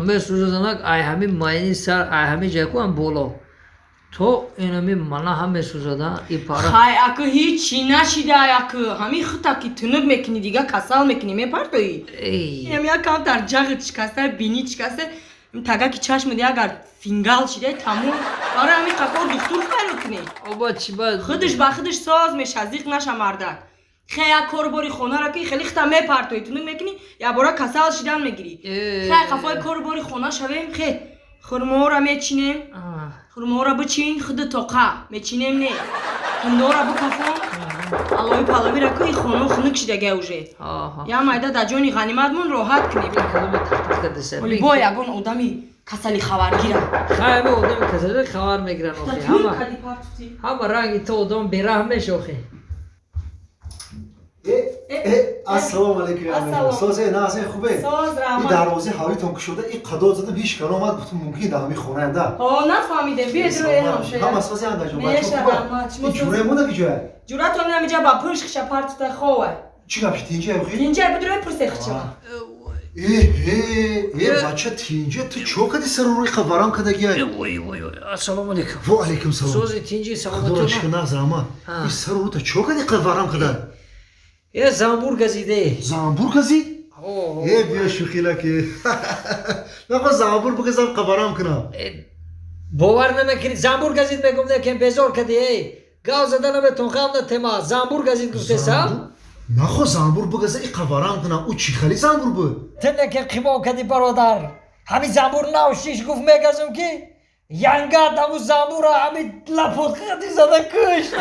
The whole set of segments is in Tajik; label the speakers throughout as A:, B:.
A: Месӯзанак ай ҳами майни сар, ай ҳами ҷайку ам боло то инами мана ҳам месӯзада и пара.
B: Хай, аку ҳичи нашида, аку ҳами хута ки тунук мекунӣ, дига касал мекунӣ, мепартоӣ. Инам як камтар ҷағит шикаста, бинит шикаста, тагаки чашмиди агар фингал шида, тамом. Барои ҳами қакор духтур файрод кунӣ.
A: Оба чи ба
B: худаш ба худаш соз меша, зиқ наша мардак. Хе, як кор бори хонара ки хеле хита мепартоӣ, тунук мекунӣ, якбора касал шидан мегирӣ. Хе, қафои кор бори хона шавем, хе, хурморо мечинем. Хурморо бичин, худи тоқа мечинем, не кундора бикафон, алови паловира ку, и хоно хунук шидага уже. Я майда да ҷони ғаниматмон роҳат кунем. Оли бо ягон одами касали хабаргира.
A: Хай, мо одами касали хабар мегиран охи. Ҳама ранги ту одам бераҳм меша охи.
C: Ассалому алайкум. Созе назе хубе?
B: Соз, раҳмат.
C: И дарвозаи ҳавлитон кушода, и қадод задам, ҳеч кар омад, гуфтам мумкин дар ҳамин хонаянда.
B: Ҳо, нафаҳмидем, биед рӯи ҳамшая.
C: Ҳама созе андаҷон,
B: Меша, раҳмат. Шумо
C: И ҷурае монда ки ҷоя?
B: Ҷуратон ҳамиҷа ба пӯш хиша партута хова.
C: Чӣ гап ши, тинҷа охи?
B: Тинҷа, бидрои пурсе хича.
C: Э, бача, тинҷа, ту чо кади сару рӯи варам кадагиай?
A: Ой, ой, ой, ассалому алайкум.
C: Во алайкум салом.
A: Сози, тинҷи,
C: Худоро
A: саломатӣ.
C: шукр, нағз, раҳмат. И сару рӯта чо кади варам када?
A: Е, замбур газиде.
C: Замбур газид? Э, биё шӯхилаки. Нахо замбур бигазам, қабарам кунам.
A: Бовар намекунӣ, замбур газид мегум, некем безор кади, эй. Гав зада наметон, ғам натема, замбур газид гуфтесам.
C: Нахо замбур бигаза и қабарам кунам. Ӯ чӣ хали замбур буд?
A: Ту неке қимо кади, бародар. Ҳами замбур нав шиш гуфт мегазум ки янгат аму замбура ҳами лапот қади зада кушт.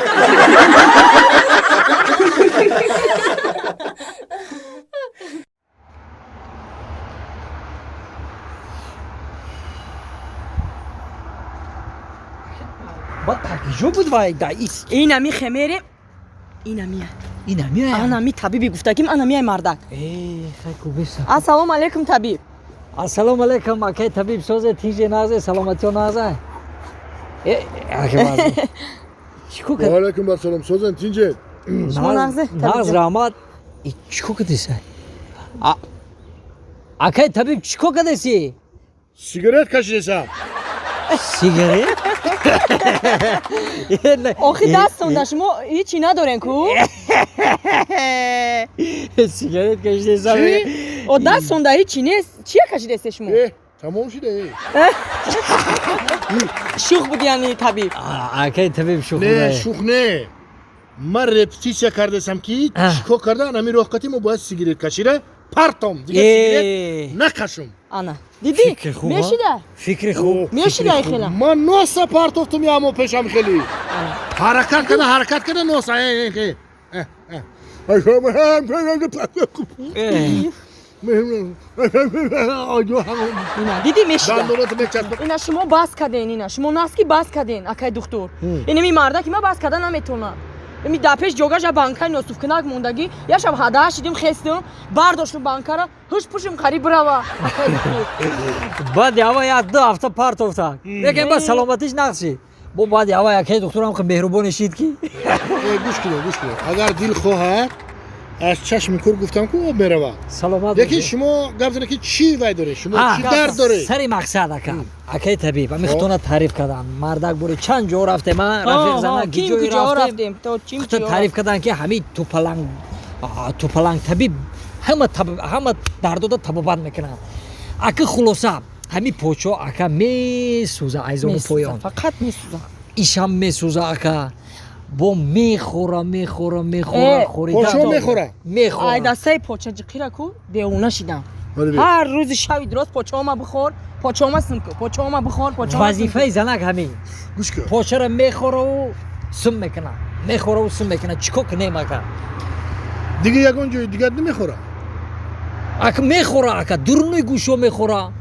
A: Ба куҷо буд вай да ис?
B: Инами хемере, инамия.
A: Инамия.
B: Анами табиби гуфтагим, анамияй мардак.
A: Э, хай кубиса.
B: Ассалому алайкум, табиб.
A: Ассалому алайкум, акай табиб, созе, тинҷе, назе, саломатиё назе. Э, акай мазе. Чико кад?
D: Алейкум ассалом, созен, тинҷе?
B: Шумо нағзе,
A: Нағз, раҳмат. И чико кадеса? Акай табиб, чико кадеси?
D: Сигарет кашидесам.
A: Сигарет?
B: Охи дастонда шумо ҳичи надорен ку?
A: Сигарет кашидесам.
B: О, дастонда ҳичи нест, чия кашидесе шумо?
D: Э, тамом шида, э.
B: Шух буд, яъни, табиб.
A: Акай табиб, шух.
D: Не, шух не, ман репетитсия кардесам ки чико карда ами роҳқати мо бояд сигарет кашида партом, дига сигарет накашум.
B: Ана, дидӣ, мешида.
A: Фикри хуб.
B: Мешида хела.
D: Ман носа партофтум, ямо пешам хели ҳаракат карда, ҳаракат карда носа. Э, э, э.
B: Ина, дидӣ, мешида. Ина, шумо бас карден, ина шумо наски бас карден, акай духтур. Инами мардаки ма бас карда наметавонад. Ими дар пеш ҷогаша банкаи носуфкунак мондагӣ, як шаб ҳадаҳ шидим, хестим, бардоштум банкара, ҳуш пушим қариб бирава, акай духтур.
A: Баъди ҳава як ду ҳафта партофта, лекин ба саломатиш нақс шид. Бо баъди ҳава якай духтурам меҳрубоне шид ки.
D: Гӯш кунед, гӯш кунед, агар дил хоҳад, аз чашми кур гуфтам ку об меравад.
A: Саломат.
D: Лекин шумо гап занед ки чӣ вай доред, шумо чӣ дард доред?
A: Сари мақсад, ака, акаи табиб, ами хутона таъриф кардам, мардак бури чанд ҷо рафтем, а рафиқ зана
B: ҷо рафтем,
A: хуто таъриф кардам ки ҳами тупаланг, тупаланг табиб ҳама ҳама дардода табобат мекунанд. Ака, хулоса, ҳами почо, ака, месӯза айзону поён.
B: Фақат месӯза.
A: Ишам месӯза, ака, бо мехӯра, мехӯра, мехӯра.
D: Почо мехӯра?
A: Мехӯра.
B: Ай дастаи поча ҷиқира ку девона шидам. Ҳар рӯзи шави дурост почаома бихор, почаома сум ку, почаома бихор, почаома.
A: Вазифаи занак ҳамин.
D: Гӯш кун.
A: Почара мехӯраву сум мекунад, мехӯраву сум мекунад. Чӣ кор кунем, ака?
D: Дига ягон ҷои дигар намехӯра?
A: Ака, мехӯра, ака, дуруни гӯшо мехӯра,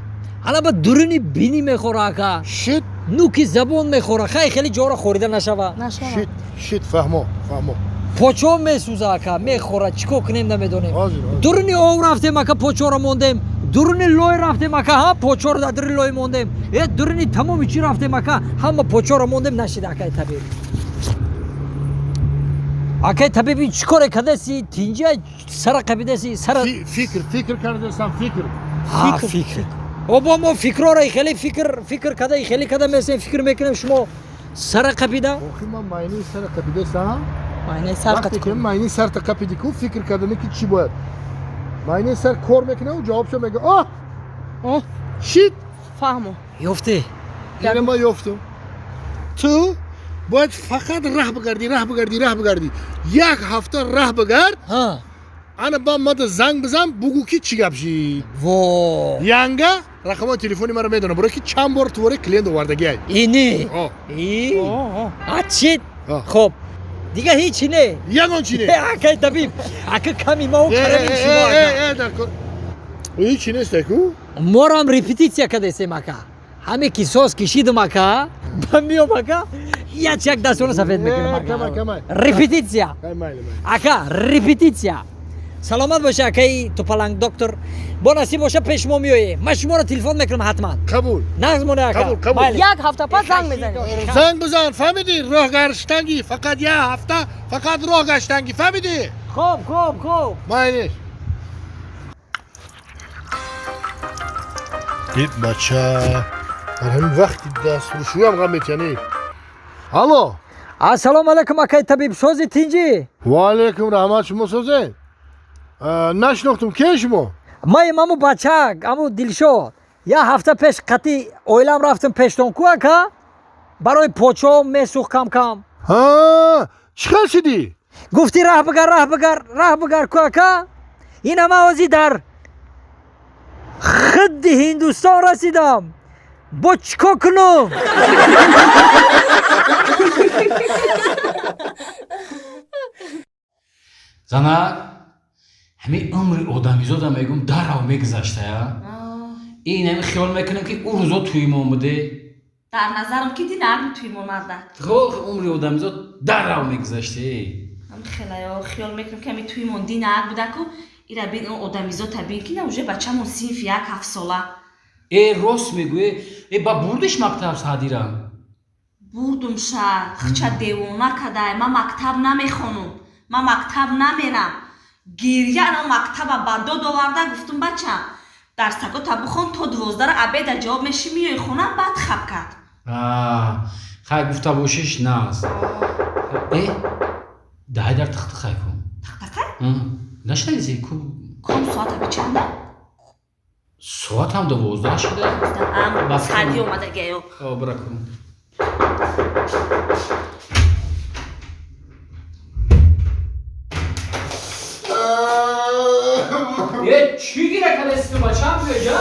A: ана ба дуруни бинӣ мехӯра, ака.
D: Шит.
A: Нуки забон мехӯра. Хай, хеле ҷора хорида нашава.
D: Шит, шит, фаҳмо, фаҳмо.
A: Почо месӯза, ака, мехӯра, чӣ кор кунем, намедонем. Дуруни ов рафтем, ака, почоро мондем, дуруни лой рафтем, ака, ҳа, почоро дар дуруни лой мондем, э, дуруни тамоми чӣ рафтем, ака, ҳама почоро мондем, нашида. Акай табиб, акай табиб, чӣ коре кардаси? Тинҷа сара қабидаси сара.
D: Фикр, фикр кардасам, фикр.
A: Фикр. Обо мо фикрора хеле фикр када хеле када месем фикр мекунем шумо сара қапида.
D: Охи ман майни сара қапидасам.
B: Майни сар
D: вақте ки майни сар та қапиди ку фикр кардани ки чӣ бояд. Майни сар кор мекунад ва ҷавобшо мега. Оҳ!
B: Оҳ!
D: Шит!
B: Фаҳмо.
A: Ёфтӣ.
D: Яъне ман ёфтам. Ту бояд фақат раҳ бигардӣ, раҳ бигардӣ, раҳ бигардӣ. Як ҳафта раҳ бигард.
A: Ҳа.
D: Ана ба мада занг бизан, бугӯ ки чӣ гап шид.
A: Во.
D: Янга рақамҳои телефони маро медонам, барои ки чанд бор туворе клиент овардагиай.
A: Ини.
D: О.
A: И. А чит.
D: О.
A: Хоб. Дига ҳеҷ не.
D: Ягон чи не.
A: Акай табиб. Ака ками ма карами шумо ака.
D: Дар кор. Ҳеҷ нест аку?
A: Морам репетитсия кадесем ака. Ҳаме ки соз кишидам ака, ба миём ака, як як дастона сафед мекунам ака.
D: Камай, камай.
A: Репетитсия.
D: Майли, майли.
A: Ака, репетитсия. Саломат боша акаи тупаланг доктор. Бо насиб боша пеш мо меоем. Ман шуморо телефон мекунам ҳатман.
D: Қабул.
A: Нағз моне ака.
D: Қабул, қабул.
A: Майли.
B: Як ҳафта пас занг мезанем.
D: Занг бизан, фаҳмидӣ? Роҳ гаштангӣ, фақат як ҳафта, фақат роҳ гаштангӣ, фаҳмидӣ?
A: Хоб, хоб, хоб.
D: Майли. Ит бача. Дар ҳамин вақти дастфурӯшиам ғам метиянӣ. Алло.
A: Ассалому алайкум акаи табиб, сози тинҷӣ?
D: Ва алайкум раҳмат, шумо созед? Нашинохтум, кие шумо?
A: Ман аму бачак, аму Дилшод. Як ҳафта пеш қатъи оилам рафтам пештонку ака. Барои почо месӯх кам-кам.
D: Ҳа, чӣ хел шидӣ?
A: Гуфтӣ раҳ бигар, раҳ бигар, раҳ бигар ку ака. Ина ман ҳозир дар хидди Ҳиндустон расидам. Бо чӣ кор кунам?
E: Занак, ҳамин умри одамизода мегум дарав мегузаштая. Ин ҳамин хиёл мекунем ки ӯ рӯзо туймон буде.
F: Дар назарам ки динарм туймон марда.
E: Хо умри одамизод дарав мегузаште.
F: Ҳам хелаё хиёл мекунем ки ҳамин туймон динар будаку ира бин он одамизод бин ки на уже бачамон синфи як ҳафтсола.
E: Э рост мегӯе, э ба бурдиш мактаб саҳдира.
F: Бурдумша, хча девона кадай, ман мактаб намехонум, ман мактаб намерам. Гирья на мактаба ба дод оварда гуфтум бачам, дарсакота бихон то 12-ра обеда ҷавоб меши миёи хона баъд хаб кард.
E: Хай гуфта бошиш наст. Э даҳай дар тахтахай кун.
F: Тахтахай?
E: Нашнавизи ку?
F: Ком соата бичанда?
E: Соатам 12 шуда.
F: Ам сади омадагиё.
E: О, бира кун. Е, чӣ гира кадасти ту бачам биё ҷа?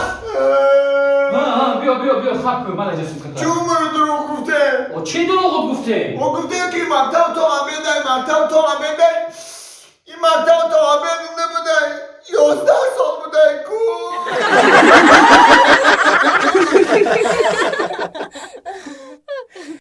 E: Ҳа, биё, биё, биё, хаб кун, ман аҷа сумката.
G: Чӣ умро дурӯғ гуфте?
E: О, чӣ дурӯғ гуфте?
G: О, гуфте ки мактаб то обедай, мактаб то обедай,